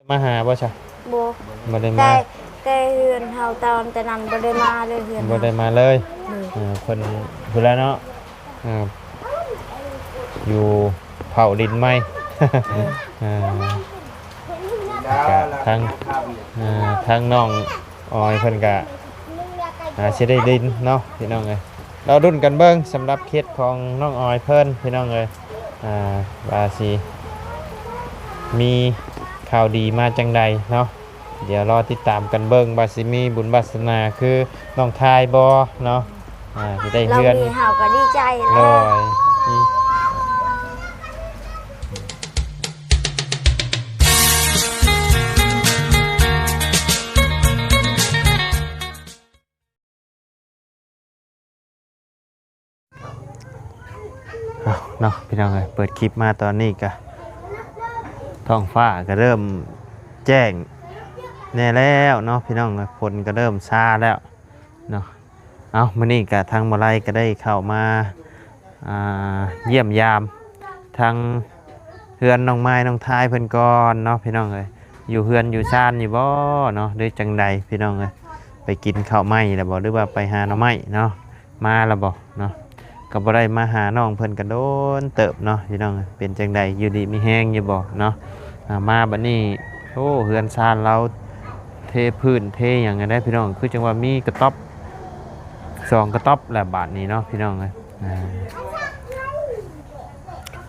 ມາຫາບໍ່ຊະ? ບໍ່ ບໍ່ໄດ້ມາ ແຕ່ ແຕ່ເຮືອນເຮົາຕອນແຕ່ນັ້ນບໍ່ໄດ້ມາເລີຍ ເຮືອນ ບໍ່ໄດ້ມາເລີຍ ເອີ ເພິ່ນພຸ້ນແຫຼະເນາະ ເອີ ຢູ່ເຜົາດິນໃໝ່ ເອີ ແລ້ວກະທາງ ເອີ ທາງນ້ອງອອຍເພິ່ນກະ ອາ ຊິໄດ້ດິນເນາະ ພີ່ນ້ອງເອີຍ. ລໍລຸ້ນກັນເບິ່ງສຳລັບເຂດຂອງນ້ອງອອຍເພິ່ນ ພີ່ນ້ອງເອີຍ ອາ ວ່າຊິມີຂ່າວດີມາຈັ່ງໃດເນາະ. ດຽວລໍຕິດຕາມກັນເບິ່ງວ່າຊິມີບຸນວາສະໜາຄືນ້ອງທາຍບໍ່ເນາະ ອາ ຊິໄດ້ເຮືອນ ເຮົາກໍດີໃຈແລ້ວ ໂດຍ ເອົາເນາະ ພີ່ນ້ອງເອີຍ ເປີດຄລິບມາຕອນນີ້ກະ ທ້ອງຟ້າກະເລີ່ມແຈ້ງແດ່ແລ້ວເນາະ ພີ່ນ້ອງເອີຍ ຝົນກະເລີ່ມຊາແລ້ວເນາະ. ເອົາ ມື້ນີ້ກະທາງບໍ່ໄລກະໄດ້ເຂົ້າມາ ອ່າ ຢ້ຽມຢາມທາງເຮືອນນ້ອງມາຍນ້ອງທາຍເພິ່ນກ່ອນເນາະ ພີ່ນ້ອງເອີຍ ຢູ່ເຮືອນຢູ່ຊານຢູ່ບໍ່ເນາະ ຫຼືຈັ່ງໃດ ພີ່ນ້ອງເອີຍ ໄປກິນເຂົ້າໃໝ່ແລ້ວບໍ່ ຫຼືວ່າໄປຫາໜໍ່ໄມ້ເນາະ ມາແລ້ວບໍ່ເນາະ. ກໍບໍ່ໄດ້ມາຫານ້ອງເພິ່ນກໍໂດນເຕີບເນາະ ພີ່ນ້ອງເອີຍ ເປັນຈັ່ງໃດ ຢູ່ດີມີແຮງຢູ່ບໍ່ເນາະ. ອ່າ ມາບັດນີ້ ໂອ້ ເຮືອນຊານລາວເທພື້ນເທຫຍັງໃຫ້ໄດ໋ ພີ່ນ້ອງ ຄືຈັ່ງວ່າມີກະຕັອບ ສອງກະຕັອບແລ້ວບາດນີ້ເນາະ ພີ່ນ້ອງເອີຍ. ອ່າ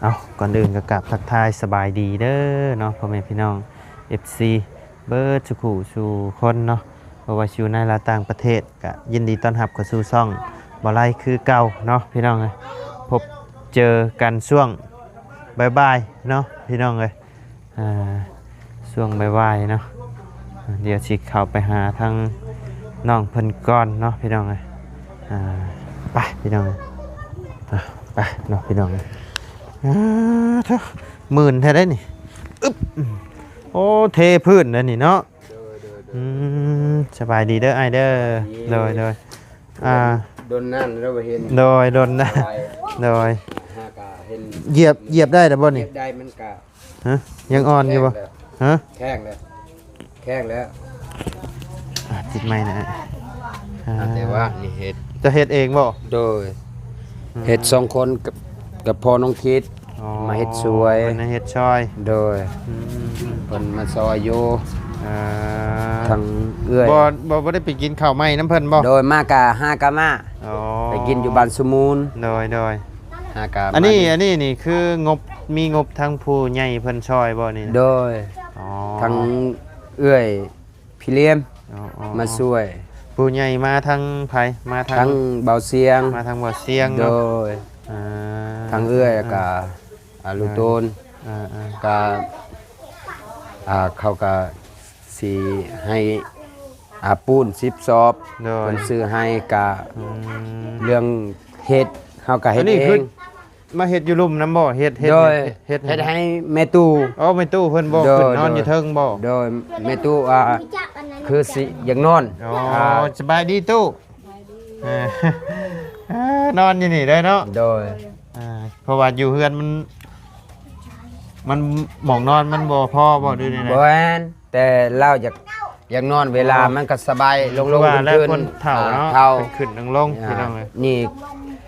ເອົາ ກ່ອນອື່ນກໍກາບທັກທາຍສະບາຍດີເດີເນາະ ພໍ່ແມ່ພີ່ນ້ອງ ເອັຟຊີ ເບິດສູ່ຄູ່ສູ່ຄົນເນາະ ບໍ່ວ່າຊິຢູ່ໃນ ແລະ ຕ່າງປະເທດ ກໍຍິນດີຕ້ອນຮັບເຂົ້າສູ່ຊ່ອງບໍ່ໄລຄືເກົ່າເນາະ ພີ່ນ້ອງເອີຍ. ພົບເຈີກັນຊ່ວງບ່າຍໆເນາະ ພີ່ນ້ອງເອີຍ. ອ່າ ຊ່ວງບ່າຍໆເນາະ ດຽວຊິເຂົ້າໄປຫາທາງນ້ອງເພິ່ນກ່ອນເນາະ ພີ່ນ້ອງເອີຍ. ອ່າ ໄປ ພີ່ນ້ອງເອີຍ ອ່າ ໄປເນາະ ພີ່ນ້ອງເອີຍ. ອ່າ ໂທ້ ມື່ນແທ້ໄດ໋ນີ້ ອຶບ ໂອ້ ເທພື້ນແລ້ວນີ້ເນາະ. ໂດຍ ໂດຍ ໂດຍ ອືມ ສະບາຍດີເດີອ້າຍເດີ. ສະບາຍດີ ໂດຍ ໂດຍ ອ່າ ດົນນັ້ນແລ້ວບໍ່ເຫັນ ໂດຍ ດົນນະ ໂດຍ ຫາກະເຫັນ ຢຽບ ຢຽບໄດ້ແລ້ວບໍ່ນີ້? ຢຽບໄດ້ ມັນກະ ຮະ ຍັງອ່ອນຢູ່ບໍ່? ແຂງແລ້ວ ຮະ ແຂງແລ້ວ ແຂງແລ້ວ. ອ່າ ຕິດໄມແດ່ ອ່າ ອ່າ ແຕ່ວ່ານີ້ເຮັດ ເຈົ້າເຮັດເອງບໍ່? ໂດຍ ອືມ ເຮັດສອງຄົນກັບ ກັບພໍ່ນ້ອງຄິດ ອໍ ມາເຮັດຊ່ວຍ ເພິ່ນໃຫ້ເຮັດຊ່ອຍ ໂດຍ ອືມ ເພິ່ນມາຊ່ອຍຢູ່ ອ່າ ທາງເອື້ອຍ ບໍ່ ບໍ່ ບໍ່ໄດ້ໄປກິນເຂົ້າໃໝ່ນຳເພິ່ນບໍ່? ໂດຍ ມາກະຫາກະມາ ອໍ ໄປກິນຢູ່ບ້ານສຸມູນ ໂດຍ ໂດຍ ຫາກະ ອັນນີ້ ມານີ້ ອັນນີ້ນີ້ຄືງົບ ມີງົບທາງຜູ້ໃຫຍ່ເພິ່ນຊ່ອຍບໍ່ນີ້ນະ? ໂດຍ ອໍ ທາງເອື້ອຍ ພີ່ຫຼຽມ ອໍ ມາຊ່ວຍ ຜູ້ໃຫຍ່ມາທາງໃຜ? ມາທາງ ທາງເບົາຊຽງ ມາທາງເບົາຊຽງເນາະ ໂດຍ ອ່າ ທາງເອື້ອຍ ອ່າ ກະ ອ່າ ລູກໂຕນ ອ່າໆ ກະ ອ່າ ເຂົາກະຊິໃຫ້ ອ່າ ປູນສິບສອບ ໂດຍ ເພິ່ນຊື້ໃຫ້ ກະ ອືມ ເລື່ອງເຮັດ ເຮົາກະເຮັດເອງ ມາເຮັດຢູ່ລຸ່ມນຳບໍ່? ເຮັດ ເຮັດ ໂດຍ ເຮັດ ເຮັດໃຫ້ແມ່ຕູ້ ອໍ ແມ່ຕູ້ເພິ່ນບໍ່? ໂດຍ ຂຶ້ນນອນຢູ່ເທິງບໍ່? ໂດຍ ແມ່ຕູ້ ອ່າ ຄືຊິຢາກນອນ ອໍ ອ່າ ສະບາຍດີຕູ້ ເອີ ນອນຢູ່ນີ້ເລີຍເນາະ ໂດຍ ອ່າ ເພາະວ່າຢູ່ເຮືອນມັນ ມັນ ໝອງນອນມັນບໍ່ພໍບໍ່ ຫຼືແນວໃດ? ບໍ່ແມ່ນ ແຕ່ລາວຢາກ ຢາກນອນເວລາ ອໍ ມັນກໍສະບາຍ ອືມ ລົງໆ ຄືວ່າແລ້ວ ຂຶ້ນໆ ຄົນເຖົ້າເນາະ ອ່າ ເຖົ້າ ຂຶ້ນໆລົງໆ ອ່າ ພີ່ນ້ອງເອີຍ ນີ້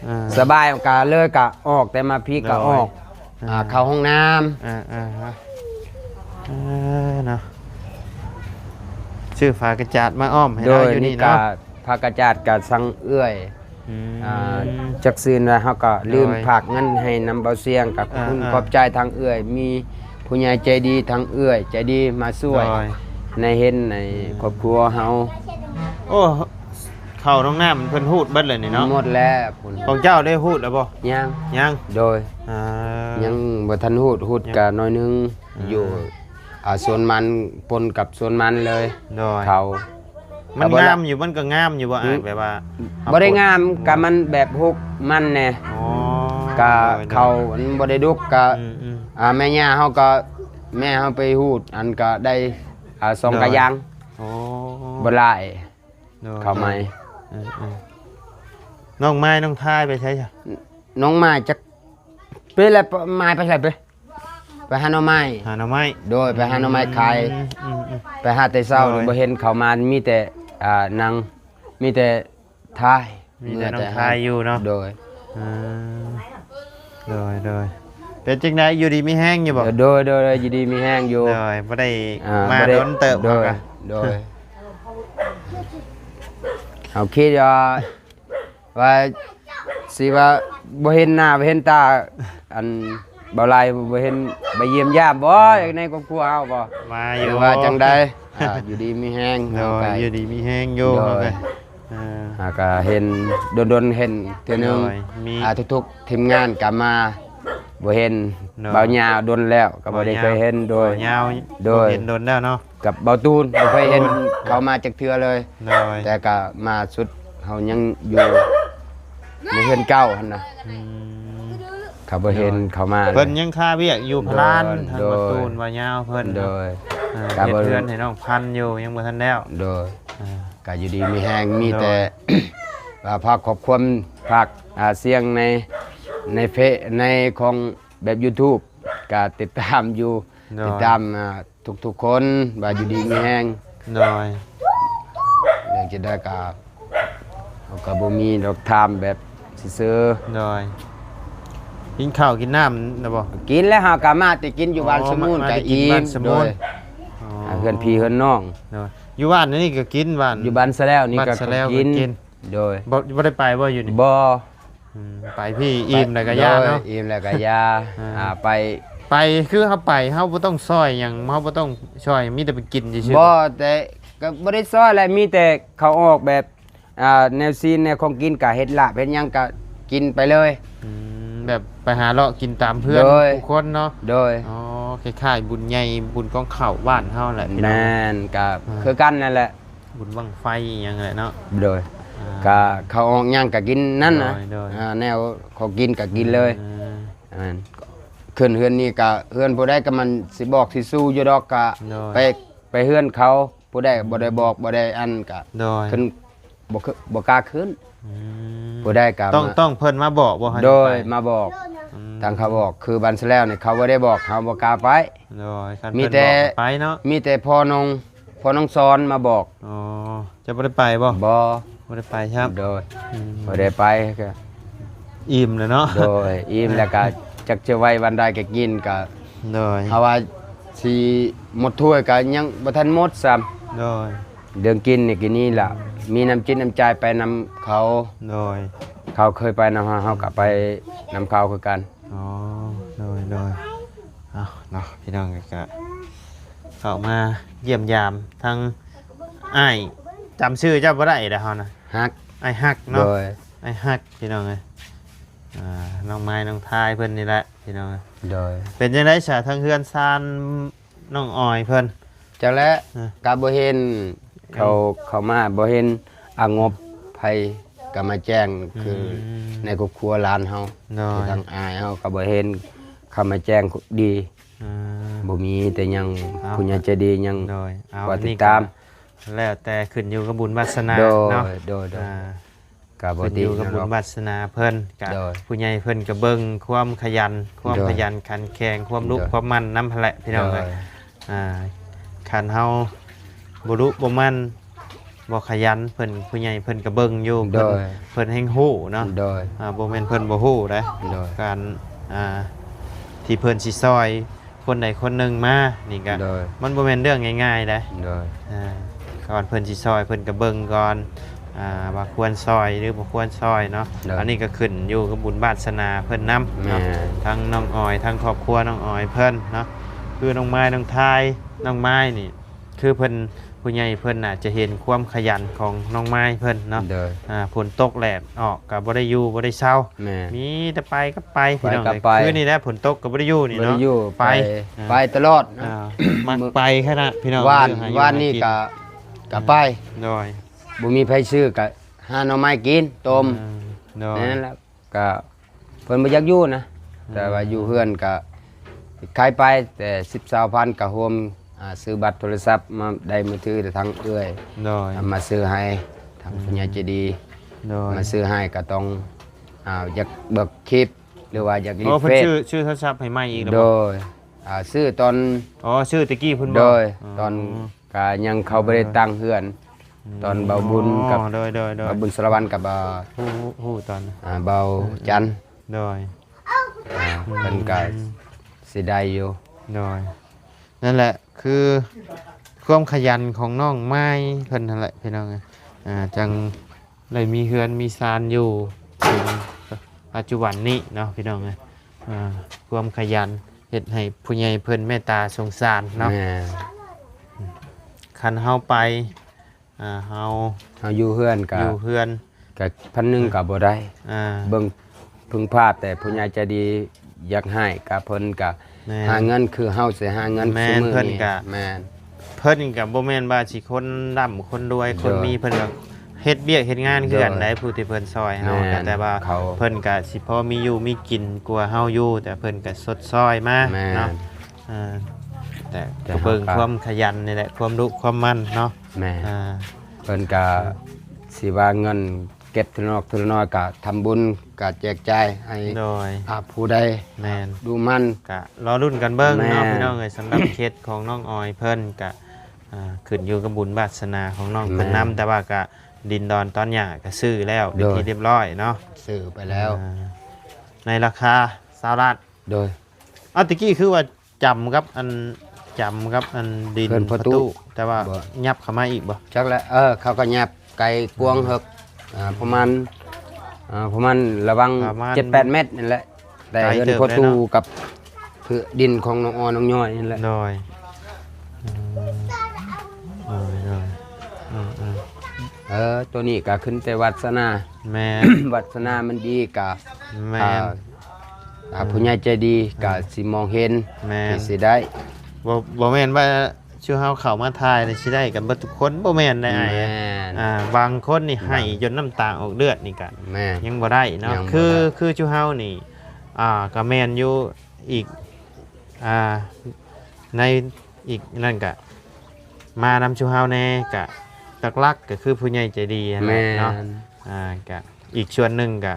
ອ່າ ສະບາຍ ກໍເລີຍກໍອອກ ແຕ່ມາພີ້ກໍອອກ ໂດຍ ອ່າ ອ່າ ເຂົ້າຫ້ອງນ້ຳ ອ່າໆ ເອີ ເນາະ ຊື້ຝາກະຈາດມາອ້ອມໃຫ້ລາວຢູ່ນີ້ເນາະ ໂດຍ ນີ້ກໍຝາກະຈາດກໍສັ່ງເອື້ອຍ ອືມ ອ່າ ຈັກຊື່ນະ ເຮົາກໍລືມ ໂດຍ ຝາກເງິນໃຫ້ນຳເບົາຊຽງ ກໍຂອບຄຸນ ອ່າໆ ຂອບໃຈທາງເອື້ອຍ ມີຜູ້ໃຫຍ່ໃຈດີ ທາງເອື້ອຍໃຈດີມາຊ່ວຍ ໂດຍ ໃນເຫັນໃນ ອືມ ຄອບຄົວເຮົາ ໂອ້ ເຂົ້ານ້ອງນ້ຳເພິ່ນຮູດເບິດແລ້ວນີ້ເນາະ ໝົດແລ້ວພຸ້ນ ຂອງເຈົ້າໄດ້ຮູດແລ້ວບໍ່? ຍັງ ຍັງ ໂດຍ ອ່າ ຍັງບໍ່ທັນຮູດ ຮູດ ຍັງ ກະໜ້ອຍໜຶ່ງ ອ່າ ຢູ່ ອ່າ ສວນມັນ ປົນກັບສວນມັນເລີຍ ໂດຍ ເຂົາ ມັນງາມຢູ່ ມັນກໍງາມຢູ່ບໍ່ອ້າຍ? ແບບວ່າ ບໍ່ໄດ້ງາມ ກະມັນແບບຮົກມັນແດ່ ອໍ ກະ ໂດຍໆ ເຂົາມັນບໍ່ໄດ້ດົກ ກະ ອືມໆ ອ່າ ແມ່ຍ່າເຮົາກໍ ແມ່ເຮົາໄປຮູດ ອັນກະໄດ້ ອ່າ ສອງ ໂດຍ ກະຢາງ ອໍ ບໍ່ຫຼາຍ ໂດຍ ເຂົ້າໃໝ່ ເອີໆ ນ້ອງມາຍນ້ອງທາຍໄປໃສ? ນ້ອງມາຍຈັກ ໄປແລ້ວ ມາຍໄປໃສໄປ? ໄປຫາໜໍ່ໄມ້ ຫາໜໍ່ໄມ້ ໂດຍ ໄປຫາໜໍ່ໄມ້ຂາຍ ອືມ ອືມ ອືມ ໄປຫາແຕ່ເຊົ້າ ໂດຍ ບໍ່ເຫັນເຂົາມາ ມີແຕ່ ອ່າ ນັ່ງ ມີແຕ່ຖ່າຍ ມີແຕ່ນັ່ງຖ່າຍຢູ່ເນາະ ໂດຍ ອືມ ໂດຍ ໂດຍ ເປັນຈັ່ງໃດ ຢູ່ດີມີແຮງຢູ່ບໍ່? ໂດຍ ໂດຍ ໂດຍ ຢູ່ດີມີແຮງຢູ່ ໂດຍ ບໍ່ໄດ້ ອ່າ ມາ ບໍ່ໄດ້ ດົນເຕີບ ໂດຍ ເຮົາກະ ໂດຍ ເຮົາຄິດວ່າ ວ່າຊິວ່າບໍ່ເຫັນໜ້າບໍ່ເຫັນຕາ ອັນ ບໍ່ຫຼາຍ ບໍ່ເຫັນໄປຢ້ຽມຢາມບໍ່ ໃນຄອບຄົວເຮົາບໍ່ ມາຢູ່ ຫຼືວ່າຈັ່ງໃດ ອ່າ ຢູ່ດີມີແຮງ ໂດຍ ເຮົາກະ ຢູ່ດີມີແຮງຢູ່ ໂດຍ ເຮົາກະ ອ່າ ຫາກະເຫັນດົນໆເຫັນເທື່ອໜຶ່ງ ໂດຍ ມີ ອ່າ ທຸກໆທີມງານກະມາ ບໍ່ເຫັນ ໂດຍ ບ່າວຍາວດົນແລ້ວ ກະບໍ່ໄດ້ເຄີຍເຫັນ ໂດຍ ບ່າວຍາວ ໂດຍ ບໍ່ເຫັນດົນແລ້ວເນາະ ກັບບ່າວຕູນ ບໍ່ເຄີຍເຫັນ ເຂົ້າມາຈັກເທື່ອເລີຍ ໂດຍ ແຕ່ກະມາສຸດເຮົາຍັງຢູ່ໃນເຮືອນເກົ່າຫັ້ນນະ ອືມ ເຂົາບໍ່ເຫັນ ໂດຍ ເຂົ້າມາເລີຍ ເພິ່ນຍັງຄາວຽກຢູ່ພະລານ ໂດຍ ທາງ ໂດຍ ບ່າວຕູນ ບ່າວຍາວເພິ່ນ ໂດຍ ອ່າ ກະເຮັດເຮືອນໃຫ້ນ້ອງພັນຢູ່ ຍັງບໍ່ທັນແລ້ວ ໂດຍ ອ່າ ກະຢູ່ດີມີແຮງ ມີແຕ່ ໂດຍ ວ່າຝາກຂອບຄວາມ ຝາກ ອ່າ ສຽງໃນ ໃນເຟສ ໃນຂອງແບບຢູທູບ ກະຕິດຕາມຢູ່ ໂດຍ ຕິດຕາມ ອ່າ ທຸກໆຄົນວ່າຢູ່ດີມີແຮງ ໂດຍ ເລື່ອງຈະໄດ້ກະ ເຮົາກະບໍ່ມີດອກ ຖາມແບບຊື່ໆ ໂດຍ ກິນເຂົ້າກິນນ້ຳແລ້ວບໍ່? ກິນແລ້ວ ເຮົາກະມາແຕ່ກິນຢູ່ບ້ານ ອໍ ສະມູນ ມາແຕ່ກິນ ກະອີ່ມ ບ້ານສະມູນ ໂດຍ ອໍ ອ່າ ເຮືອນພີ່ເຮືອນນ້ອງ ໂດຍ ຢູ່ບ້ານນີ້ກະກິນ ບ້ານ ຢູ່ບ້ານສະແລ້ວນີ້ກະ ບ້ານສະແລ້ວກະກິນ ກະກິນ ໂດຍ ບໍ່ ບໍ່ໄດ້ໄປບໍ່ຢູ່ນີ້? ບໍ່ ອືມ ໄປພີ້ອີ່ມແລ້ວກະຢ່າເນາະ ໂດຍ ອີ່ມແລ້ວກະຢ່າ ອ່າ ອ່າ ໄປ ໄປ ຄືເຮົາໄປ ເຮົາບໍ່ຕ້ອງຊ່ອຍຫຍັງ ເຮົາບໍ່ຕ້ອງຊ່ອຍ ມີແຕ່ໄປກິນຊື່ໆ ບໍ່ ແຕ່ກະບໍ່ໄດ້ຊ່ອຍແຫຼະ ມີແຕ່ເຂົາອອກແບບ ອ່າ ແນວຊີ້ນແນວຂອງກິນ ກະເຮັດລາບເຮັດຫຍັງກະກິນໄປເລີຍ ອືມ ແບບໄປຫາເລາະກິນຕາມເພື່ອນ ໂດຍ ຜູ້ຄົນເນາະ ໂດຍ ອໍ ຄ້າຍໆບຸນໃຫຍ່ ບຸນກອງເຂົ້າບ້ານເຮົາແຫຼະ ພີ່ນ້ອງ ແມ່ນ ກະ ອ່າ ຄືກັນນັ້ນແຫຼະ ບຸນບັ້ງໄຟອີ່ຫຍັງແຫຼະເນາະ ໂດຍ ອ່າ ກະເຂົ້າອອກຫຍັງກະກິນນັ້ນນະ ໂດຍ ໂດຍ ອ່າ ແນວຂອງກິນກະກິນເລີຍ ອ່າ ແມ່ນ ຂຶ້ນເຮືອນນີ້ກະເຮືອນຜູ້ໃດກະມັນຊິບອກຊິຊູຢູ່ດອກ ກະ ໂດຍ ໄປ ໄປເຮືອນເຂົາ ຜູ້ໃດບໍ່ໄດ້ບອກ ບໍ່ໄດ້ອັນກະ ໂດຍ ຂຶ້ນ ບໍ່ ບໍ່ກ້າຂຶ້ນ ອືມ ຜູ້ໃດກະ ຕ້ອງ ມາ ຕ້ອງເພິ່ນມາບອກບໍ່? ໂດຍ ມາບອກ ອືມ ທາງເຂົາບອກ ຄືບ້ານສະແລ້ວນີ້ ເຂົາບໍ່ໄດ້ບອກ ເຮົາບໍ່ກ້າໄປ ໂດຍ ຄັນ ມີແຕ່ ເພິ່ນບອກໃຫ້ໄປເນາະ ມີແຕ່ພໍ່ນ້ອງ ພໍ່ນ້ອງສອນມາບອກ ອໍ ເຈົ້າບໍ່ໄດ້ໄປບໍ່? ບໍ່ ບໍ່ໄດ້ໄປຊ້ຳ ໂດຍ ອືມ ບໍ່ໄດ້ໄປ ກະ ອີ່ມແລ້ວເນາະ ໂດຍ ອີ່ມແລ້ວກະ ຈັກຈະໄວ້ວັນໃດກະກິນກະ ໂດຍ ເຮົາວ່າຊິໝົດຖ້ວຍກະຍັງບໍ່ທັນໝົດຊ້ຳ ໂດຍ ເລື່ອງກິນນີ້ກະນີ້ລະ ອືມ ມີນ້ຳຈິດນ້ຳໃຈໄປນຳເຂົາ ໂດຍ ເຂົາເຄີຍໄປນຳເຮົາ ເຮົາກະໄປນຳເຂົາຄືກັນ ອໍ ໂດຍ ໂດຍ ເອົາເນາະ ພີ່ນ້ອງ ກະເຂົ້າມາຢ້ຽມຢາມທັງອ້າຍ ຈຳຊື່ເຈົ້າບໍ່ໄດ້ເດ້ເຮົານະ ຮັກ ອ້າຍຮັກເນາະ ໂດຍ ອ້າຍຮັກ ພີ່ນ້ອງເອີຍ ອ່າ ນ້ອງໄມ້ນ້ອງທາຍເພິ່ນນີ້ແຫຼະ ພີ່ນ້ອງເອີຍ ໂດຍ ເປັນຈັ່ງໃດສະ ທາງເຮືອນຊານ ນ້ອງອອຍເພິ່ນ ຈັກແຫຼະ ເອີ ກະບໍ່ເຫັນ ເອີ ເຂົາເຂົ້າມາ ບໍ່ເຫັນອາງົບໃຜກະມາແຈ້ງ ອືມ ຄືໃນຄອບຄົວຫຼານເຮົາ ໂດຍ ທາງອ້າຍເຮົາກະບໍ່ເຫັນເຂົາມາແຈ້ງດີ ເອີ ບໍ່ມີ ແຕ່ຍັງ ເອົາ ຜູ້ໃຫຍ່ໃຈດີຍັງ ໂດຍ ເອົາ ກະຕິດຕາມ ແລ້ວແຕ່ຂຶ້ນຢູ່ກັບບຸນວາສະໜາ ໂດຍ ເນາະ ໂດຍ ໂດຍ ອ່າ ກະບໍ່ຕິ ຂຶ້ນຢູ່ກັບບຸນວາສະໜາເພິ່ນ ກະ ໂດຍ ຜູ້ໃຫຍ່ເພິ່ນກະເບິ່ງຄວາມຂະຫຍັນ ຄວາມ ໂດຍ ຂະຫຍັນຂັນແຂງ ຄວາມດຸ ໂດຍ ຄວາມໝັ່ນນຳຫັ້ນແຫຼະ ພີ່ນ້ອງເອີຍ ໂດຍ ອ່າ ຄັນເຮົາບໍ່ດຸບໍ່ໝັ່ນ ບໍ່ຂະຫຍັນ ເພິ່ນ ຜູ້ໃຫຍ່ເພິ່ນກະເບິ່ງຢູ່ ໂດຍ ເພິ່ນ ເພິ່ນແຮ່ງຮູ້ເນາະ ໂດຍ ອ່າ ບໍ່ແມ່ນເພິ່ນບໍ່ຮູ້ເດ້ ໂດຍ ການ ອ່າ ທີ່ເພິ່ນຊິຊ່ອຍ ຄົນໃດຄົນໜຶ່ງມານີ້ກະ ໂດຍ ມັນບໍ່ແມ່ນເລື່ອງງ່າຍໆເດ້ ໂດຍ ອ່າ ກ່ອນເພິ່ນຊິຊ່ອຍ ເພິ່ນກະເບິ່ງກ່ອນ ອ່າ ວ່າຄວນຊ່ອຍ ຫຼື ບໍ່ຄວນຊ່ອຍເນາະ ໂດຍ ອັນນີ້ກະຂຶ້ນຢູ່ກັບບຸນວາສະໜາເພິ່ນນຳເນາະ ແມ່ນ ທັງນ້ອງອອຍ ທັງຄອບຄົວນ້ອງອອຍເພິ່ນເນາະ ຄືນ້ອງໄມ້ ນ້ອງທາຍ ນ້ອງໄມ້ນີ້ ຄືເພິ່ນ ຜູ້ໃຫຍ່ເພິ່ນໜ້າຈະເຫັນຄວາມຂະຫຍັນຂອງນ້ອງໄມ້ເພິ່ນເນາະ ໂດຍ ອ່າ ຝົນຕົກແດດອອກກະບໍ່ໄດ້ຢູ່ບໍ່ໄດ້ເຊົາ ແມ່ນ ມີແຕ່ໄປກັບໄປ ໄປ ພີ່ນ້ອງ ກັບໄປ ຄືນີ້ແຫຼະ ຝົນຕົກກະບໍ່ໄດ້ຢູ່ນີ້ເນາະ ບໍ່ໄດ້ຢູ່ ໄປ ອ່າ ໄປຕະຫຼອດ ອ່າ ມັກໄປຂະໜາດ ພີ່ນ້ອງ ວານ ເອີ ຫາຢູ່ ວານນີ້ ຫາກິນ ກະ ກະໄປ ໂດຍ ບໍ່ມີໃຜຊື້ກະຫາໜໍ່ໄມ້ກິນຕົ້ມ ອ່າ ໂດຍ ນັ້ນແຫຼະ ກະເພິ່ນບໍ່ຢາກຢູ່ນະ ອືມ ແຕ່ວ່າຢູ່ເຮືອນກະຂາຍໄປແຕ່ສິບ ຊາວພັນ ກະຮວມ ອ່າ ຊື້ບັດໂທລະສັບມາໄດ້ມືຖືທາງເອື້ອຍ ໂດຍ ມາຊື້ໃຫ້ທາງ ອືມ ຜູ້ໃຫຍ່ໃຈດີ ໂດຍ ມາຊື້ໃຫ້ກະຕ້ອງ ອ່າ ຢາກເບີກຄລິບ ຫຼືວ່າຢາກລີດເຟສ ອໍ ເພິ່ນຊື້ ຊື້ໂທລະສັບໃຫ້ໃໝ່ອີກແລ້ວບໍ່? ໂດຍ ອ່າ ຊື້ຕອນ ອໍ ຊື້ແຕ່ກີ້ພຸ້ນບໍ່? ໂດຍ ອໍ ຕອນກະຍັງເຂົາບໍ່ໄດ້ຕັ້ງເຮືອນ ອືມ ຕອນເບົາບຸນກັບ ອໍ ໂດຍໆໆ ເບົາບຸນສາລະວັນກັບ ອ່າ ຮູ້ ຮູ້ຕອນ ອ່າ ເບົາຈັນ ໂດຍ ອ່າ ເພິ່ນກະ ອືມ ຊິໄດ້ຢູ່ ໂດຍ ນັ້ນແຫຼະ ຄືຄວາມຂະຫຍັນຂອງນ້ອງມາຍເພິ່ນຫັ້ນແຫຼະພີ່ນ້ອງເອີຍ ອ່າ ຈັ່ງໄດ້ມີເຮືອນມີຊານຢູ່ເຖິງປັດຈຸບັນນີ້ເນາະພີ່ນ້ອງເອີຍ ອ່າ ຄວາມຂະຫຍັນເຮັດໃຫ້ຜູ້ໃຫຍ່ເພິ່ນເມດຕາສົງສານເນາະ ແມ່ນ ຄັນເຮົາໄປ ອ່າ ເຮົາ ເຮົາຢູ່ເຮືອນກະ ຢູ່ເຮືອນ ກະພັນໜຶ່ງກະບໍ່ໄດ້ ອ່າ ເບິ່ງ ເພິ່ງພາແຕ່ຜູ້ໃຫຍ່ໃຈດີຢາກໃຫ້ ກະເພິ່ນກະ ແມ່ນ ຫາເງິນຄືເຮົາຊິຫາເງິນ ແມ່ນ ຊຸມື້ນີ້ ເພິ່ນກະ ແມ່ນ ເພິ່ນກະບໍ່ແມ່ນວ່າຊິຄົນລ່ຳຄົນລວຍ ໂດຍ ຄົນມີ ເພິ່ນກະເຮັດວຽກເຮັດງານຄືກັນ ໂດຍ ໃດ໋ ຜູ້ທີ່ເພິ່ນຊ່ອຍເຮົາ ແມ່ນ ກະແຕ່ວ່າ ເຂົາ ເພິ່ນກະຊິພໍມີຢູ່ມີກິນກວ່າເຮົາຢູ່ ແຕ່ເພິ່ນກະຊົດຊ່ອຍມາ ແມ່ນ ເນາະ ອ່າ ແຕ່ ແຕ່ ກະເບິ່ງ ເຮົາກະ ຄວາມຂະຫຍັນນີ້ແຫຼະ ຄວາມດຸຄວາມໝັ່ນເນາະ ແມ່ນ ອ່າ ເພິ່ນກະ ເອີ ຊິວ່າເງິນເກັບເທື່ອນອກເທື່ອນ້ອຍກະທຳບຸນ ກະແຈກຈ່າຍໃຫ້ ໂດຍ ອ່າ ຜູ້ໃດ ແມ່ນ ດຸໝັ່ນ ກະລໍລຸ້ນກັນເບິ່ງເນາະ ແມ່ນ ພີ່ນ້ອງເອີຍ ສຳລັບເຂດຂອງນ້ອງອອຍເພິ່ນກະ ອ່າ ຂຶ້ນຢູ່ກັບບຸນວາສະໜາຂອງນ້ອງເພິ່ນນຳ ແມ່ນ ແຕ່ວ່າກະດິນດອນຕອນຫຍ້າກະຊື້ແລ້ວ ເປັນ ໂດຍ ທີ່ຮຽບຮ້ອຍເນາະ ຊື້ໄປແລ້ວ ອ່າ ໃນລາຄາຊາວລ້ານ ໂດຍ ເອົາ ແຕ່ກີ້ຄືວ່າຈຳກັບອັນ ຈຳກັບອັນດິນ ເຮືອນພໍ່ຕູ້ ພໍ່ຕູ້ ແຕ່ວ່າ ບໍ່ ຫຍັບເຂົ້າມາອີກບໍ່? ຈັກແຫຼະ ເອີ ເຂົາກະຫຍັບໄກກວ້າງເຫິກ ອ່າ ປະມານ ອ່າ ປະມານລະຫວ່າງ ປະມານ ເຈັດແປດແມັດນີ້ແຫຼະ ແຕ່ເຮືອນພໍ່ຕູ້ ໄກເຕີບແລ້ວເນາະ ກັບພື້ນດິນຂອງນ້ອງອໍນ້ອງຍ້ອຍນີ້ແຫຼະ ໂດຍ ອືມ ໂດຍ ໂດຍ ອືມໆ ເອີ ໂຕນີ້ກະຂຶ້ນແຕ່ວາສະໜາ ແມ່ນ ວາສະໜາມັນດີກະ ແມ່ນ ອ່າ ອ່າ ອືມ ຜູ້ໃຫຍ່ໃຈດີກະ ອືມ ຊິມອງເຫັນ ແມ່ນ ທີ່ຊິໄດ້ ບໍ່ ບໍ່ແມ່ນວ່າຊຸເຮົາເຂົ້າມາຖ່າຍແລ້ວຊິໄດ້ກັນເບິດທຸກຄົນ ບໍ່ແມ່ນໄດ໋ອ້າຍ ແມ່ນ ອ່າ ບາງຄົນນີ້ ບາງ ໄຫ້ຈົນນ້ຳຕາອອກເລືອດນີ້ກະ ແມ່ນ ຍັງບໍ່ໄດ້ເນາະ ຍັງບໍ່ໄດ້ ຄື ຄືຊຸເຮົານີ້ ອ່າ ກະແມ່ນຢູ່ ອີກ ອ່າ ໃນອີກນັ້ນກະ ມານຳຊຸເຮົາແດ່ ກະຫຼັກໆ ກະຄືຜູ້ໃຫຍ່ໃຈດີຫັ້ນແຫຼະເນາະ ແມ່ນ ອ່າ ກະອີກສ່ວນໜຶ່ງກະ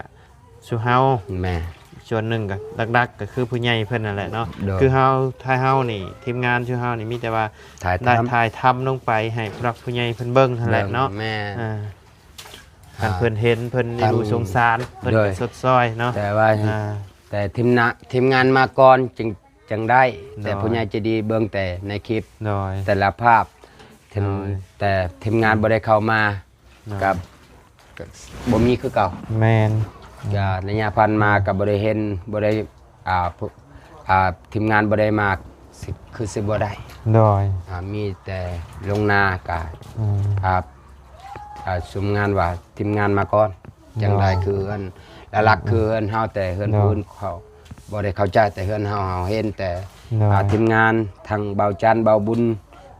ສູ່ເຮົາ ແມ່ນ ສ່ວນໜຶ່ງກໍຫຼັກໆ ກໍຄືຜູ້ໃຫຍ່ເພິ່ນນັ້ນແຫຼະເນາະ ໂດຍ ຄືເຮົາ ຖ້າເຮົານີ້ ທີມງານສູ່ເຮົານີ້ມີແຕ່ວ່າຖ່າຍທຳ ໄດ້ຖ່າຍທຳລົງໄປໃຫ້ຜູ້ຫຼັກຜູ້ໃຫຍ່ເພິ່ນເບິ່ງຫັ້ນແຫຼະເນາະ ເບິ່ງ ແມ່ນ ອ່າ ຄັນເພິ່ນເຫັນ ອ່າ ເພິ່ນ ທ່ານ ຢູ່ສົງສານ ເພິ່ນ ໂດຍ ກໍຊົດຊ່ອຍເນາະ ແຕ່ວ່າ ອ່າ ແຕ່ທີມນະ ທີມງານມາກ່ອນຈຶ່ງ ຈຶ່ງໄດ້ ໂດຍ ແຕ່ຜູ້ໃຫຍ່ໃຈດີເບິ່ງແຕ່ໃນຄລິບ ໂດຍ ແຕ່ລະພາບ ໂດຍ ແຕ່ທີມງານ ອືມ ບໍ່ໄດ້ເຂົ້າມາ ເນາະ ກໍ ກໍບໍ່ມີຄືເກົ່າ ແມ່ນ ກໍໄລຍະຜ່ານມາກໍບໍ່ໄດ້ເຫັນ ບໍ່ໄດ້ ອ່າ ພວກ ອ່າ ທີມງານບໍ່ໄດ້ມາ ຊິ ຄືຊິບໍ່ໄດ້ ໂດຍ ອ່າ ມີແຕ່ລົງໜ້າກໍ ອືມ ອ່າ ອ່າ ຊຸມງານວ່າທີມງານມາກ່ອນ ໂດຍ ຈັ່ງໃດຄືອັນ ຫຼັກໆ ອືມ ຄືເຮືອນເຮົາ ແຕ່ເຮືອນ ໂດຍ ຜູ້ອື່ນເຂົາ ບໍ່ໄດ້ເຂົ້າໃຈແຕ່ເຮືອນເຮົາ ເຮົາເຫັນແຕ່ ໂດຍ ອ່າ ທີມງານທັງເບົາຈັນ ເບົາບຸນ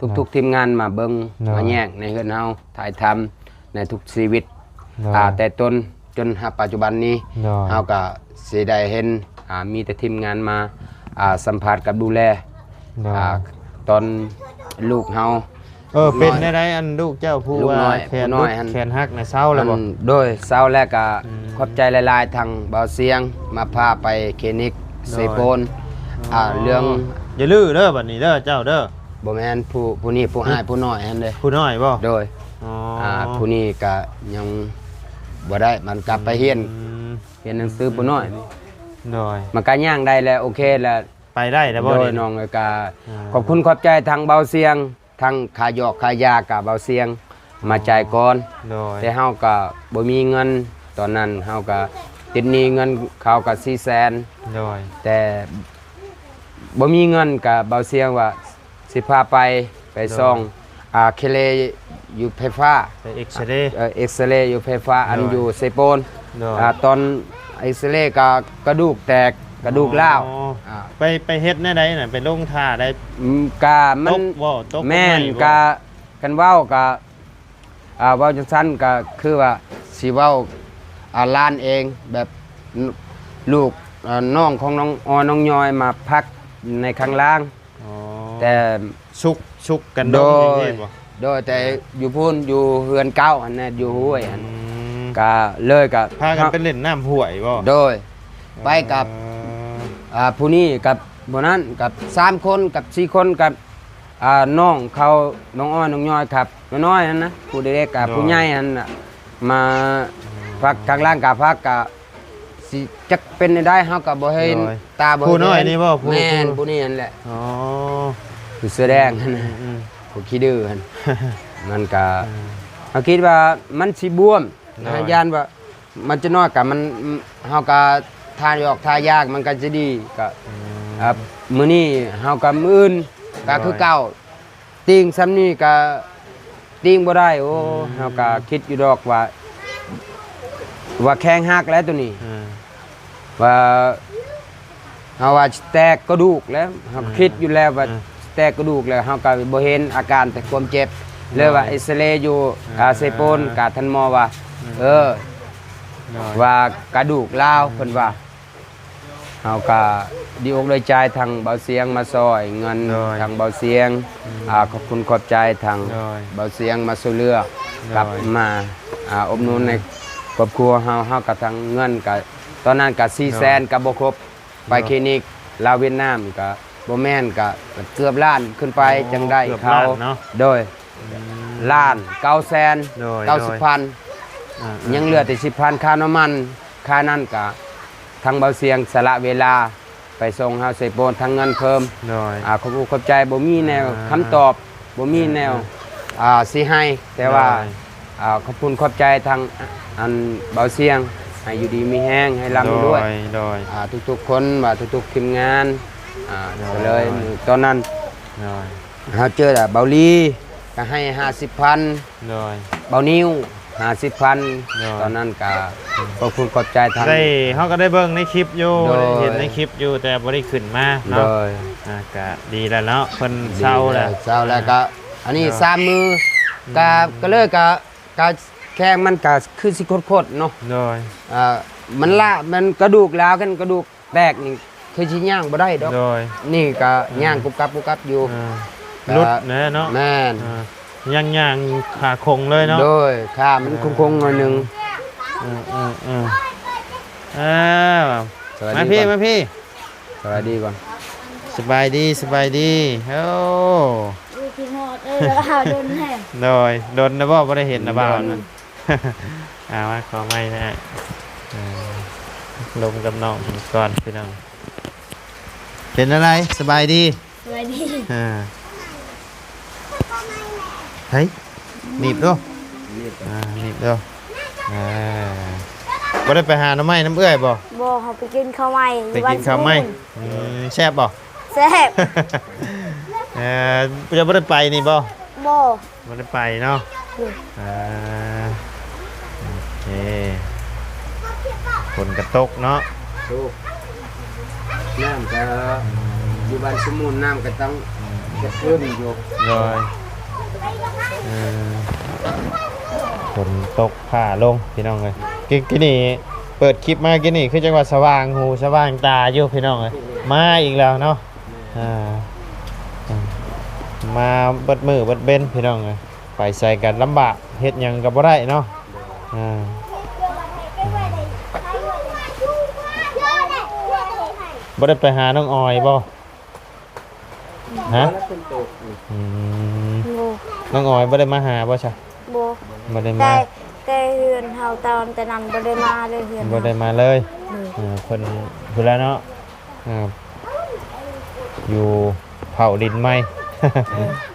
ທຸກໆ ໂດຍ ທີມງານມາເບິ່ງ ໂດຍ ມາແຍງໃນເຮືອນເຮົາ ຖ່າຍທຳໃນທຸກຊີວິດ ໂດຍ ອ່າ ແຕ່ຕົ້ນຈົນຫາປັດຈຸບັນນີ້ ໂດຍ ເຮົາກໍຊິໄດ້ເຫັນ ອ່າ ມີແຕ່ທີມງານມາ ອ່າ ສຳພາດກັບດູແລ ໂດຍ ອ່າ ຕອນລູກເຮົາ ເອີ ເປັນແນວໃດ ອັນລູກເຈົ້າຜູ້ວ່າແຂນຫຼຸດ ແຂນຫັກນະ ເຊົາແລ້ວບໍ່? ອັນ ໂດຍ ເຊົາແລ້ວກະ ອືມ ຂອບໃຈຫຼາຍໆ ທາງເບົາຊຽງ ມາພາໄປຄລີນິກ ໂດຍ ເຊໂປນ ອໍ ອ່າ ເລື່ອງ ຢ່າລືເດີ ບັດນີ້ເດີ ເຈົ້າເດີ ບໍ່ແມ່ນ ຜູ້ ຜູ້ນີ້ ຜູ້ ອືມ ອ້າຍຜູ້ນ້ອຍຫັ້ນເດ້ ຜູ້ນ້ອຍບໍ່? ໂດຍ ອໍ ອ່າ ຜູ້ນີ້ກະຍັງບໍ່ໄດ້ ມັນກະໄປຮຽນ ອືມ ຮຽນໜັງສື ອືມ ຜູ້ນ້ອຍ ໂດຍ ມັນກະຍ່າງໄດ້ແລ້ວ ໂອເຄແລ້ວ ໄປໄດ້ແລ້ວບໍ່? ໂດຍ ນ້ອງເອີຍ ກະ ອ່າ ຂອບຄຸນຂອບໃຈທາງເບົາຊຽງ ທັງຄ່າຢອກຄ່າຢາກະເບົາຊຽງມາຈ່າຍກ່ອນ ໂດຍ ແຕ່ເຮົາກະບໍ່ມີເງິນ ຕອນນັ້ນເຮົາກະຕິດໜີ້ເງິນເຂົາກະສີ່ແສນ ໂດຍ ແຕ່ບໍ່ມີເງິນ ກະເບົາຊຽງວ່າຊິພາໄປ ໄປ ໂດຍ ສ່ອງ ອ່າ ເອັກຊະເຣຢູ່ໄຟຟ້າ ໄປເອັກຊະເຣ ເອີ ເອັກຊະເຣຢູ່ໄຟຟ້າ ອັນ ໂດຍ ຢູ່ເຊໂປນ ໂດຍ ອ່າ ຕອນເອັກຊະເຣກະກະດູກແຕກ ກະດູກລ້າວ ອໍ ອ່າ ໄປ ໄປເຮັດແນວໃດນະ? ໄປລົງທ່າໃດ? ອືມ ກະມັນ ຕົກບໍ່? ຕົກ ແມ່ນ ບໍ່? ກະ ຄັນເວົ້າກະ ອ່າ ເວົ້າຈັ່ງຊັ້ນກະຄືວ່າຊິເວົ້າ ອ່າ ຫຼານເອງ ແບບ ລູກ ອ່າ ນ້ອງຂອງນ້ອງອໍນ້ອງຍ້ອຍມາພັກໃນຂ້າງລ່າງ ອໍ ແຕ່ ຊຸກ ຊຸກກັນດົງ ໂດຍ ຈັ່ງຊີ້ບໍ່? ໂດຍ ແຕ່ ອ່າ ຢູ່ພຸ້ນ ຢູ່ເຮືອນເກົ່າຫັ້ນນະ ຢູ່ຫ້ວຍຫັ້ນ ອືມ ກະເລີຍກະ ພາກັນໄປຫຼິ້ນນ້ຳຫ້ວຍບໍ່? ໂດຍ ເອີ ໄປກັບ ອ່າ ຜູ້ນີ້ກັບ ບໍ່ນັ້ນກັບສາມຄົນ ກັບສີ່ຄົນ ກັບ ອ່າ ນ້ອງເຂົາ ນ້ອງອ້ອຍ ນ້ອງຍ້ອຍ ກັບນ້ອຍໆ ຫັ້ນນະ ຜູ້ເດັກໆ ກັບ ໂດຍ ຜູ້ໃຫຍ່ຫັ້ນນະ ມາ ອືມ ພັກທາງຫຼາງກະພັກ ກະຊິຈັກເປັນແນວໃດ ເຮົາກະບໍ່ເຫັນ ໂດຍ ຕາບໍ່ເຫັນ. ຜູ້ນ້ອຍນີ້ບໍ່? ຜູ້ ແມ່ນ ຜູ້ ຜູ້ນີ້ຫັ້ນແຫຼະ. ອໍ ຜູ້ເສື້ອແດງຫັ້ນນະ ອືມໆ ຜູ້ຂີ້ດື້ຫັ້ນ ມັນກະ ອືມ ເຮົາຄິດວ່າມັນຊິບວມ ໂດຍ ຢ້ານວ່າ ມັນຈະນ້ອຍກະມັນ ເຮົາກະທາຢອກທາຢາກ ມັນກະຈະດີ ກະ ອືມ ອ່າ ມື້ນີ້ເຮົາກະ ມື້ອື່ນກະ ໂດຍ ຄືເກົ່າ ຕີງຊ່ຳນີ້ກະຕີງບໍ່ໄດ້. ໂອ້ ອືມ ເຮົາກະຄິດຢູ່ດອກວ່າ ວ່າແຂງຫັກແລ້ວໂຕນີ້ ອືມ ວ່າ ເຮົາວ່າຊິແຕກກະດູກແລ້ວ ເຮົາ ອືມ ຄິດຢູ່ແລ້ວວ່າ ອືມ ຊິແຕກກະດູກແລ້ວ ເຮົາກໍບໍ່ເຫັນອາການແຕ່ຄວາມເຈັບ ໂດຍ ເລີຍວ່າເອັກຊະເຣຢູ່ ອ່າ ອ່າ ເຊໂປນ ກະທ່ານໝໍວ່າ ອືມ ເອີ ໂດຍ ວ່າກະດູກລາວ ອືມ ເພິ່ນວ່າ. ເຮົາກໍດີອົກດີໃຈ ທາງເບົາຊຽງມາຊ່ອຍເງິນ ໂດຍ ທາງເບົາຊຽງ ອືມ ອ່າ ຂອບຄຸນຂອບໃຈທາງ ໂດຍ ເບົາຊຽງມາຊ່ວຍເຫຼືອ ໂດຍ ກັບມາ ອ່າ ອຸດໜູນໃນຄອບຄົວເຮົາ ເຮົາກໍທັງເງິນກໍ ຕອນນັ້ນກໍສີ່ແສນ ໂດຍ ກໍບໍ່ຄົບ ໄປ ໂດຍ ຄລີນິກລາວຫວຽດນາມກໍບໍ່ແມ່ນ ກໍເກືອບລ້ານຂຶ້ນໄປ ໂອ້ ຈັ່ງໄດ້ ເກືອບ ເຂົາ ລ້ານເນາະ ໂດຍ ອືມ ລ້ານເກົ້າແສນ ໂດຍ ເກົ້າສິບພັນ ໂດຍ ອ່າໆ ຍັງເຫຼືອແຕ່ສິບພັນ ຄ່ານ້ຳມັນ ຄ່ານັ້ນກໍທາງເບົາຊຽງສະຫຼະເວລາໄປສົ່ງເຮົາເຊໂປນ ທັງເງິນເພີ່ມ ໂດຍ ອ່າ ຂອບອົກຂອບໃຈ ບໍ່ມີແນວ ອ່າ ຄຳຕອບ ບໍ່ມີແນວ ອ່າ ອ່າ ຊິໃຫ້ ແຕ່ວ່າ ໂດຍ ອ່າ ຂອບຄຸນຂອບໃຈທາງ ອັນ ເບົາຊຽງ ໃຫ້ຢູ່ດີມີແຮງ ໃຫ້ລ່ຳໃຫ້ລວຍ ໂດຍ ໂດຍ ອ່າ ທຸກໆຄົນ ວ່າທຸກໆທີມງານ ອ່າ ໂດຍ ກໍເລີຍ ໂດຍ ຕອນນັ້ນ ໂດຍ ເຮົາເຈີ ເບົາລີກໍໃຫ້ຫ້າສິບພັນ ໂດຍ ເບົານິວຫ້າສິບພັນ ໂດຍ ຕອນນັ້ນກໍຂອບຄຸນຂອບໃຈທາງ ໄດ້ ເຮົາກໍໄດ້ເບິ່ງໃນຄລິບຢູ່ ໂດຍ ໄດ້ເຫັນໃນຄລິບຢູ່ ແຕ່ບໍ່ໄດ້ຂຶ້ນມາເນາະ ໂດຍ ອ່າ ກໍດີແລ້ວເນາະ ເພິ່ນເຊົາແລ້ວ ເຊົາແລ້ວກໍ ອ່າ ອັນນີ້ ໂດຍ ສາມມື້ ອືມ ກໍ ກໍເລີຍກໍ ກໍແຂງມັນກໍຄືຊິຄົດໆເນາະ ໂດຍ ອ່າ ມັນລະ ມັນກະດູກລາວກັນ ກະດູກແຕກນີ້ຄືຊິຍ່າງບໍ່ໄດ້ດອກ ໂດຍ ນີ້ກໍ ອ່າ ຍ່າງກຸບກັບກຸບກັບຢູ່ ອ່າ ກໍ ຫຼຸດແນ່ເນາະ ແມ່ນ ອ່າ ຍັງຍ່າງຂາຄົງເລີຍເນາະ ໂດຍ ຂາມັນ ອ່າ ຄົງໆໜ້ອຍໜຶ່ງ ເອີໆໆ ອ້າວ ສະບາຍດີ ມາພີ້ ກ່ອນ ມາພີ້ ສະບາຍດີກ່ອນ ສະບາຍດີ ສະບາຍດີ ໂອ້ ໂອ້ ຄິດຮອດ ເອີ ລາວດົນແທ້ ໂດຍ ດົນແລ້ວບໍ່ ບໍ່ໄດ້ເຫັນລາວ ໂດນ ນັ້ນ ອ່າ ມາຂໍໄມ້ແດ່ ເອີ ລົມກັບນ້ອງເພິ່ນກ່ອນພີ່ນ້ອງ ເປັນຈັ່ງໃດ ສະບາຍດີ ສະບາຍດີ ອ່າ ເຮີ້ຍ ໜີບດູ ໜີບ ອ່າ ໜີບດູ ອ່າ ບໍ່ໄດ້ໄປຫາໜໍ່ໄມ້ນຳເອື້ອຍບໍ່? ບໍ່ ເຮົາໄປກິນເຂົ້າໄມ້ ໄປກິນເຂົ້າໄມ້ ຢູ່ບ້ານສະມຸນ ອືມ ແຊບບໍ່? ແຊບ ເອີ ເຈົ້າບໍ່ໄດ້ໄປນີ້ບໍ່? ບໍ່ ບໍ່ໄດ້ໄປເນາະ ໂດຍ ອ່າ ໂອເຄ ຝົນກໍຕົກເນາະ ຕົກ ນ້ຳກໍ ອືມ ຢູ່ບ້ານສະມຸນ ນ້ຳກໍຕ້ອງ ອືມ ຈະຂຶ້ນຢູ່ ໂດຍ ເອີ ຝົນຕົກຟ້າລົງພີ່ນ້ອງເອີຍ ກີ້ ກີ້ນີ້ເປີດຄລິບມາ ກີ້ນີ້ຄືຈັ່ງວ່າສະຫວ່າງຫູສະຫວ່າງຕາຢູ່ພີ່ນ້ອງເອີຍ ມາອີກແລ້ວເນາະ ອ່າ ມາເບິດມື້ເບິດເວັນພີ່ນ້ອງເອີຍ ໄປໃສກໍລຳບາກ ເຮັດຫຍັງກໍບໍ່ໄດ້ເນາະ ອ່າ ບໍ່ໄດ້ໄປຫານ້ອງອອຍບໍ່? ຮະ? ອືມ ບໍ່ ນ້ອງອອຍບໍ່ໄດ້ມາຫາບໍ່ຊະ? ບໍ່ ບໍ່ໄດ້ມາ ແຕ່ ແຕ່ເຮືອນເຮົາຕອນແຕ່ນັ້ນບໍ່ໄດ້ມາເລີຍ ເຮືອນ ບໍ່ໄດ້ມາເລີຍ ໂດຍ ເອີ ເພິ່ນພຸ້ນແຫຼະເນາະ ອ່າ ຢູ່ເຜົາດິນໃໝ່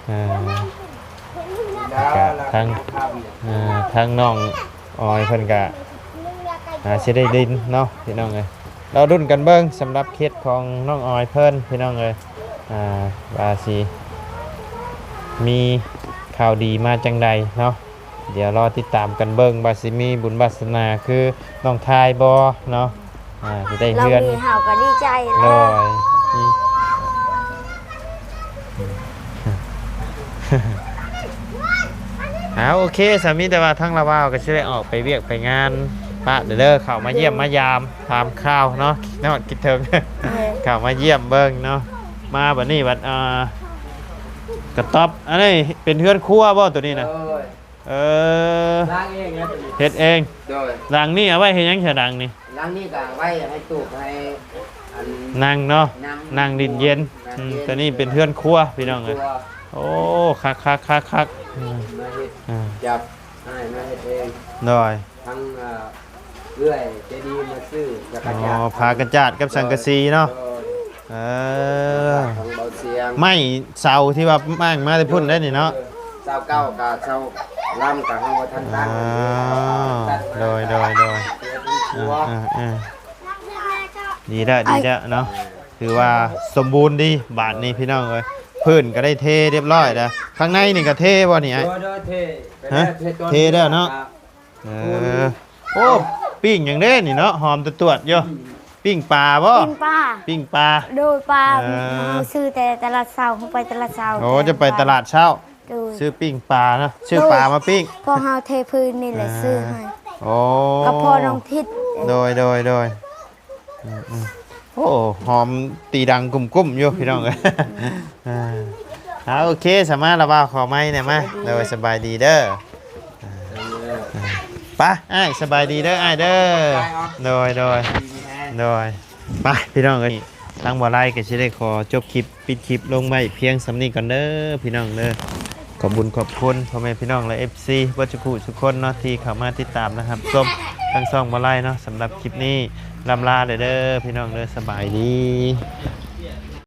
ອ່າ ກະທາງ ອ່າ ທາງນ້ອງອອຍເພິ່ນກະ ອ່າ ຊິໄດ້ດິນເນາະພີ່ນ້ອງເອີຍ ລໍລຸ້ນກັນເບິ່ງສຳລັບເຂດຂອງນ້ອງອອຍເພິ່ນພີ່ນ້ອງເອີຍ ອ່າ ວ່າຊິມີຂ່າວດີມາຈັ່ງໃດເນາະ. ດຽວລໍຕິດຕາມກັນເບິ່ງວ່າຊິມີບຸນວາສະໜາຄືນ້ອງທາຍບໍ່ເນາະ ອ່າ ຊິໄດ້ເຮືອນ ເຮົາກໍດີໃຈແລ້ວ ໂດຍ ອ່າ ໂອເຄ ສາມີແຕ່ວ່າທາງລາວາວກໍຊິໄດ້ອອກໄປວຽກໄປງານ ປະເດີ ເຂົ້າມາຢ້ຽມມາຢາມ ຖາມຂ່າວເນາະ ຄິດຮອດຄິດເຖິງ ເຂົ້າມາຢ້ຽມເບິ່ງເນາະ ມາບັດນີ້ບັດ ອ່າ ກະຕ໊ອບ ອັນນີ້ເປັນເຮືອນຄົວບໍ່ໂຕນີ້ນະ? ເອີ ເອີ ສ້າງເອງນະໂຕນີ້ ເຮັດເອງ ໂດຍ ຫຼັງນີ້ເອົາໄວ້ເຮັດຫຍັງຊະ ຫຼັງນີ້? ຫຼັງນີ້ກະໄວ້ໃຫ້ຕູບໃຫ້ ອ່ ນັ່ງເນາະ ນັ່ງ ນັ່ງຫຼິ້ນເຢັນ ນັ່ງຫຼິ້ນເຢັນ ອືມ ຕົວນີ້ເປັນເຮືອນຄົວພີ່ນ້ອງເອີຍ ເຮືອນຄົວ ໂອ້ ຄັກໆໆໆ ອືມ ມາເຮັດ ອ່າ ຈາກອ້າຍມາເຮັດເອງ ໂດຍ ທັງ ເອີ ເອື້ອຍໃຈດີມາຊື້ຈັກກະຈາດ ອໍ ຜ້າກະຈາດກັບສັງກະສີເນາະ ໂດຍ ເອີ ຂອງເບົາສຽງ ໄມ້ເສົາທີ່ວ່າມ້າງມາແຕ່ພຸ້ນໄດ໋ນີ້ເນາະ ເອີ ຊາວເກົ້າກະຊາວລຳກະເຮົາບໍ່ທັນຕັ້ງ ອໍ ໂດຍໆໆ ເອີໆໆ ດີແລ້ວດີແລ້ວເນາະ ຖືວ່າສົມບູນດີ ບາດນີ້ພີ່ນ້ອງເອີຍ ພື້ນກໍໄດ້ເທຮຽບຮ້ອຍແລ້ວ ຂ້າງໃນນີ້ກໍເທບໍ່ນີ້ອ້າຍ ໂດຍໆ ເທ ຮະ ເທແລ້ວເນາະ ເອີ ໂອ້ ປີ້ງຫຍັງເດ້ນີ້ເນາະ ຫອມຕະຕວດຢູ່ ອືມ ປີ້ງປາບໍ່ ປີ້ງປາ ປີ້ງປາ ໂດຍ ປາ ເອີ ເຮົາຊື້ແຕ່ຕະຫຼາດເຊົ້າ ເຮົາໄປຕະຫຼາດເຊົ້າ ໂອ້ ເຈົ້າໄປຕະຫຼາດເຊົ້າ ໂດຍ ຊື້ປີ້ງປາເນາະ ຊື້ປາມາປີ້ງ ໂດຍ ພໍ່ເຮົາເທພື້ນນີ້ແຫຼະ ອ່າ ຊື້ໃຫ້ ໂອ້ ກັບພໍ່ນ້ອງທິດ ໂດຍໆໆ ອືມໆ ໂອ້ ຫອມຕີດັງກຸ້ມໆຢູ່ພີ່ນ້ອງເອີຍ ອ່າ ອ່າ ໂອເຄ ສາມາດລະວ່າຂໍໄມ້ແດ່ມາ ໂດຍ ສະບາຍດີເດີ ໄປອ້າຍ ສະບາຍດີເດີອ້າຍເດີ ໂດຍໆ ໂດຍ ໄປພີ່ນ້ອງເອີຍ ທາງບໍ່ໄລກໍຊິໄດ້ຂໍຈົບຄລິບ ປິດຄລິບລົງໄວ້ພຽງສ່ຳນີ້ກ່ອນເດີພີ່ນ້ອງເດີ ຂອບບຸນຂອບຄຸນພໍ່ແມ່ພີ່ນ້ອງ ແລະ ເອັຟຊີ ເບິດທຸກຜູ້ທຸກຄົນເນາະ ທີ່ເຂົ້າມາຕິດຕາມ ແລະ ຮັບຊົມທາງຊ່ອງບໍ່ໄລເນາະ ສຳລັບຄລິບນີ້ ລ່ຳລາເດີພີ່ນ້ອງເດີ ສະບາຍດີ.